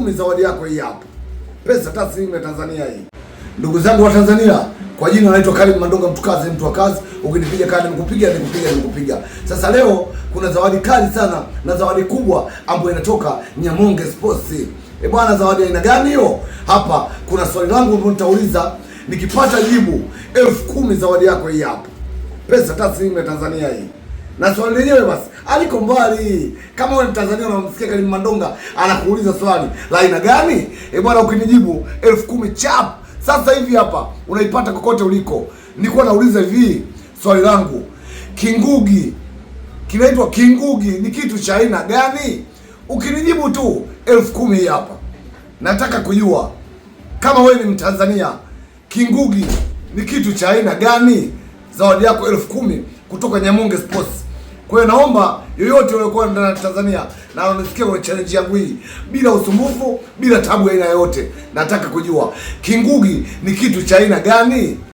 10,000 zawadi yako hii hapa, pesa taslimu ya Tanzania hii. Ndugu zangu wa Tanzania, kwa jina naitwa Karim Mandonga Mtukazi, mtu wa kazi. Ukinipiga kadi nikupiga, nikupiga, nikupiga. Sasa leo kuna zawadi kali sana na zawadi kubwa ambayo inatoka Nyamonge Sports. E bwana, zawadi aina gani hiyo? Hapa kuna swali langu ambalo nitauliza, nikipata jibu 10,000 zawadi yako hii hapa, pesa taslimu ya Tanzania hii. Na swali lenyewe basi aliko mbali. Kama wewe Mtanzania unamsikia Karim Mandonga anakuuliza swali la aina gani? E bwana, ukinijibu 10,000 chap sasa hivi hapa unaipata kokote uliko. Nilikuwa nauliza hivi swali langu, kingugi kinaitwa kingugi ni kitu cha aina gani? Ukinijibu tu 10,000 hii hapa. Nataka kujua kama wewe ni Mtanzania, kingugi ni kitu cha aina gani? Zawadi yako 10,000 kutoka Nyamonge Sports. Kwa hiyo naomba yoyote uliokuwa ndani ya Tanzania na unanisikia kwenye challenge yangu hii, bila usumbufu, bila tabu aina yoyote, nataka kujua kingugi ni kitu cha aina gani?